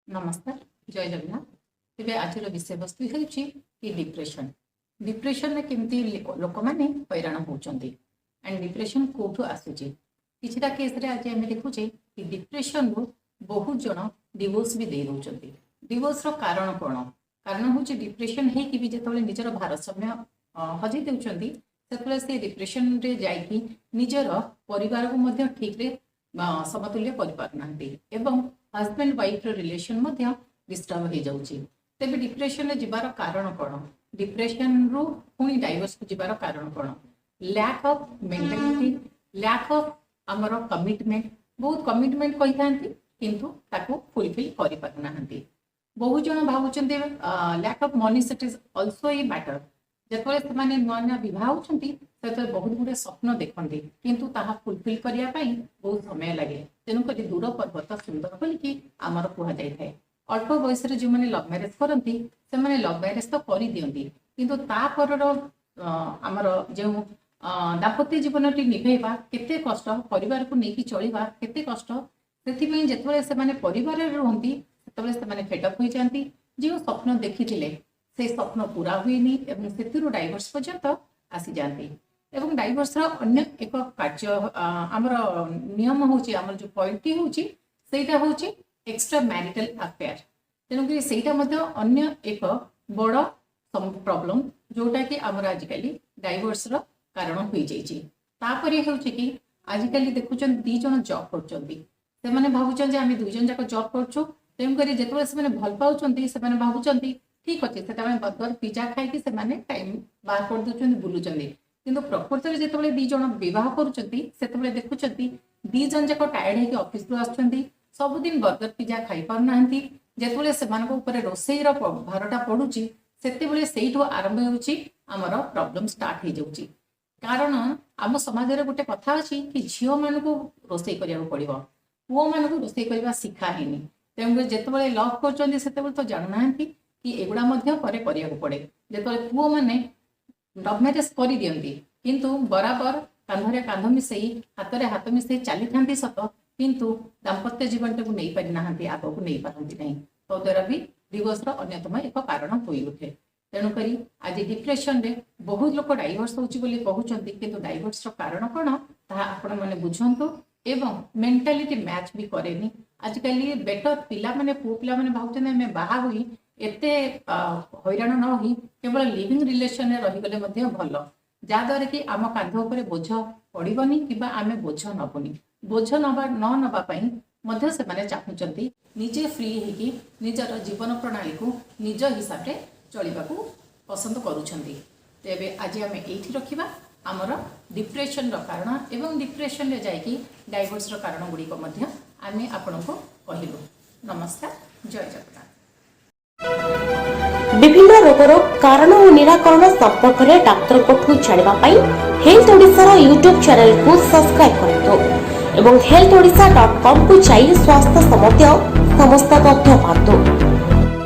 ନମସ୍କାର, ଜୟ ଜଗନ୍ନାଥ। ତେବେ ଆଜିର ବିଷୟବସ୍ତୁ ହେଉଛି କି ଡିପ୍ରେସନ। ଡିପ୍ରେସନରେ କେମିତି ଲୋକମାନେ ହଇରାଣ ହେଉଛନ୍ତି ଆଣ୍ଡ ଡିପ୍ରେସନ କୋଉଠୁ ଆସୁଛି। କିଛିଟା କେସ୍ରେ ଆଜି ଆମେ ଦେଖୁଛେ କି ଡିପ୍ରେସନରୁ ବହୁତ ଜଣ ଡିଭୋର୍ସ ବି ଦେଇ ଦେଉଛନ୍ତି। ଡିଭୋର୍ସର କାରଣ କ'ଣ? କାରଣ ହେଉଛି ଡିପ୍ରେସନ ହେଇକି ବି ଯେତେବେଳେ ନିଜର ଭାରସାମ୍ୟ ହଜେଇ ଦେଉଛନ୍ତି, ସେତେବେଳେ ସେ ଡିପ୍ରେସନରେ ଯାଇକି ନିଜର ପରିବାରକୁ ମଧ୍ୟ ଠିକରେ ସମତୁଲ୍ୟ କରିପାରୁନାହାନ୍ତି ଏବଂ ହଜବେଣ୍ଡ ୱାଇଫର ରିଲେସନ ମଧ୍ୟ ଡିଷ୍ଟର୍ବ ହେଇଯାଉଛି। ତେବେ ଡିପ୍ରେସନରେ ଯିବାର କାରଣ କ'ଣ? ଡିପ୍ରେସନରୁ ପୁଣି ଡାଇଭର୍ସକୁ ଯିବାର କାରଣ କ'ଣ? Lack of mentality, lack of ଆମର କମିଟମେଣ୍ଟ। ବହୁତ କମିଟମେଣ୍ଟ କହିଥାନ୍ତି, କିନ୍ତୁ ତାକୁ ଫୁଲଫିଲ୍ କରିପାରୁନାହାନ୍ତି। ବହୁତ ଜଣ ଭାବୁଛନ୍ତି lack of money, that is also a matter. ଯେତେବେଳେ ସେମାନେ ନୂଆ ନୂଆ ବିବାହ ହେଉଛନ୍ତି, ସେତେବେଳେ ବହୁତ ଗୁଡ଼ିଏ ସ୍ୱପ୍ନ ଦେଖନ୍ତି, କିନ୍ତୁ ତାହା ଫୁଲଫିଲ୍ କରିବା ପାଇଁ ବହୁତ ସମୟ ଲାଗେ। ତେଣୁକରି ଦୂର ପର୍ବତ ସୁନ୍ଦର ବୋଲିକି ଆମର କୁହାଯାଇଥାଏ। ଅଳ୍ପ ବୟସରେ ଯେଉଁମାନେ ଲଭ୍ ମ୍ୟାରେଜ କରନ୍ତି, ସେମାନେ ଲଭ୍ ମ୍ୟାରେଜ ତ କରିଦିଅନ୍ତି, କିନ୍ତୁ ତାପରର ଆମର ଯେଉଁ ଦାମ୍ପତ୍ୟ ଜୀବନଟି ନିଭେଇବା କେତେ କଷ୍ଟ, ପରିବାରକୁ ନେଇକି ଚଳିବା କେତେ କଷ୍ଟ, ସେଥିପାଇଁ ଯେତେବେଳେ ସେମାନେ ପରିବାରରେ ରୁହନ୍ତି, ସେତେବେଳେ ସେମାନେ ଫେଡଅପ୍ ହୋଇଯାଆନ୍ତି। ଯେଉଁ ସ୍ୱପ୍ନ ଦେଖିଥିଲେ, ସେ ସ୍ୱପ୍ନ ପୁରା ହୁଏନି ଏବଂ ସେଥିରୁ ଡାଇଭର୍ସ ପର୍ଯ୍ୟନ୍ତ ଆସିଯାଆନ୍ତି। ଏବଂ ଡାଇଭର୍ସର ଅନ୍ୟ ଏକ କାର୍ଯ୍ୟ ଆମର ନିୟମ ହେଉଛି, ଆମର ଯୋଉ ପଏଣ୍ଟଟି ହେଉଛି, ସେଇଟା ହେଉଛି ଏକ୍ସଟ୍ରା ମ୍ୟାରିଟାଲ ଆଫେୟାର। ତେଣୁକରି ସେଇଟା ମଧ୍ୟ ଅନ୍ୟ ଏକ ବଡ଼ ପ୍ରୋବ୍ଲେମ, ଯୋଉଟା କି ଆମର ଆଜିକାଲି ଡାଇଭର୍ସର କାରଣ ହୋଇଯାଇଛି। ତାପରେ ହେଉଛି କି ଆଜିକାଲି ଦେଖୁଛନ୍ତି, ଦି ଜଣ ଜବ୍ କରୁଛନ୍ତି। ସେମାନେ ଭାବୁଛନ୍ତି ଯେ ଆମେ ଦୁଇ ଜଣ ଯାକ ଜବ୍ କରୁଛୁ। ତେଣୁକରି ଯେତେବେଳେ ସେମାନେ ଭଲ ପାଉଛନ୍ତି, ସେମାନେ ଭାବୁଛନ୍ତି ଠିକ ଅଛି, ସେତେବେଳେ ବର୍ଗର ପିଜା ଖାଇକି ସେମାନେ ଟାଇମ ବାହାର କରିଦଉଛନ୍ତି, ବୁଲୁଛନ୍ତି। କିନ୍ତୁ ପ୍ରକୃତରେ ଯେତେବେଳେ ଦି ଜଣ ବିବାହ କରୁଛନ୍ତି, ସେତେବେଳେ ଦେଖୁଛନ୍ତି ଦି ଜଣ ଯାକ ଟାୟାର୍ଡ ହେଇକି ଅଫିସରୁ ଆସୁଛନ୍ତି। ସବୁଦିନ ବର୍ଗର ପିଜା ଖାଇପାରୁନାହାନ୍ତି। ଯେତେବେଳେ ସେମାନଙ୍କ ଉପରେ ରୋଷେଇର ଭାରଟା ପଡୁଛି, ସେତେବେଳେ ସେଇଠୁ ଆରମ୍ଭ ହେଉଛି, ଆମର ପ୍ରୋବ୍ଲେମ ଷ୍ଟାର୍ଟ ହେଇଯାଉଛି। କାରଣ ଆମ ସମାଜରେ ଗୋଟେ କଥା ଅଛି କି ଝିଅମାନଙ୍କୁ ରୋଷେଇ କରିବାକୁ ପଡିବ, ପୁଅମାନଙ୍କୁ ରୋଷେଇ କରିବା ଶିଖା ହେଇନି। ତେଣୁକରି ଯେତେବେଳେ ଲଭ୍ କରୁଛନ୍ତି, ସେତେବେଳେ ତ ଜାଣୁନାହାନ୍ତି କି ଏଗୁଡ଼ା ମଧ୍ୟ ପରେ କରିବାକୁ ପଡେ। ଯେତେବେଳେ ପୁଅମାନେ ଲଭ୍ ମ୍ୟାରେଜ କରିଦିଅନ୍ତି, କିନ୍ତୁ ବରାବର କାନ୍ଧରେ କାନ୍ଧ ମିଶେଇ, ହାତରେ ହାତ ମିଶେଇ ଚାଲିଥାନ୍ତି ସତ, କିନ୍ତୁ ଦାମ୍ପତ୍ୟ ଜୀବନଟାକୁ ନେଇପାରି ନାହାନ୍ତି, ଆଗକୁ ନେଇପାରନ୍ତି ନାହିଁ। ତଦ୍ୱାରା ବି ଡିଭୋର୍ସର ଅନ୍ୟତମ ଏକ କାରଣ ହୋଇଉଠେ। ତେଣୁକରି ଆଜି ଡିପ୍ରେସନରେ ବହୁତ ଲୋକ ଡାଇଭର୍ସ ହଉଛି ବୋଲି କହୁଛନ୍ତି, କିନ୍ତୁ ଡାଇଭର୍ସର କାରଣ କ'ଣ, ତାହା ଆପଣମାନେ ବୁଝନ୍ତୁ। ଏବଂ ମେଣ୍ଟାଲିଟି ମ୍ୟାଚ୍ ବି କରେନି। ଆଜିକାଲି ବେଟର ପିଲାମାନେ, ପୁଅ ପିଲାମାନେ ଭାବୁଛନ୍ତି ଆମେ ବାହା ହୋଇ ଏତେ ହଇରାଣ ନ ହୋଇ କେବଳ ଲିଭିଂ ରିଲେସନରେ ରହିଗଲେ ମଧ୍ୟ ଭଲ, ଯାହାଦ୍ୱାରା କି ଆମ କାନ୍ଧ ଉପରେ ବୋଝ ପଡ଼ିବନି କିମ୍ବା ଆମେ ବୋଝ ନବୁନି। ବୋଝ ନ ନବା ପାଇଁ ମଧ୍ୟ ସେମାନେ ଚାହୁଁଛନ୍ତି ନିଜେ ଫ୍ରି ହେଇକି ନିଜର ଜୀବନ ପ୍ରଣାଳୀକୁ ନିଜ ହିସାବରେ ଚଳିବାକୁ ପସନ୍ଦ କରୁଛନ୍ତି। ତେବେ ଆଜି ଆମେ ଏଇଠି ରଖିବା। ଆମର ଡିପ୍ରେସନର କାରଣ ଏବଂ ଡିପ୍ରେସନରେ ଯାଇକି ଡାଇଭର୍ସର କାରଣ ଗୁଡ଼ିକ ମଧ୍ୟ ଆମେ ଆପଣଙ୍କୁ କହିଲୁ। ନମସ୍କାର, ଜୟ ଜଗନ୍ନାଥ। ବିଭିନ୍ନ ରୋଗର କାରଣ ଓ ନିରାକରଣ ସମ୍ପର୍କରେ ଡାକ୍ତରଙ୍କଠୁ ଜାଣିବା ପାଇଁ ହେଲ୍ଥ ଓଡ଼ିଶାର ୟୁଟ୍ୟୁବ୍ ଚ୍ୟାନେଲକୁ ସବସ୍କ୍ରାଇବ୍ କରନ୍ତୁ ଏବଂ ହେଲ୍ଥ ଓଡ଼ିଶା ଡଟ୍ କମ୍କୁ ଯାଇ ସ୍ୱାସ୍ଥ୍ୟ ସମ୍ବନ୍ଧୀୟ ସମସ୍ତ ତଥ୍ୟ ପାଆନ୍ତୁ।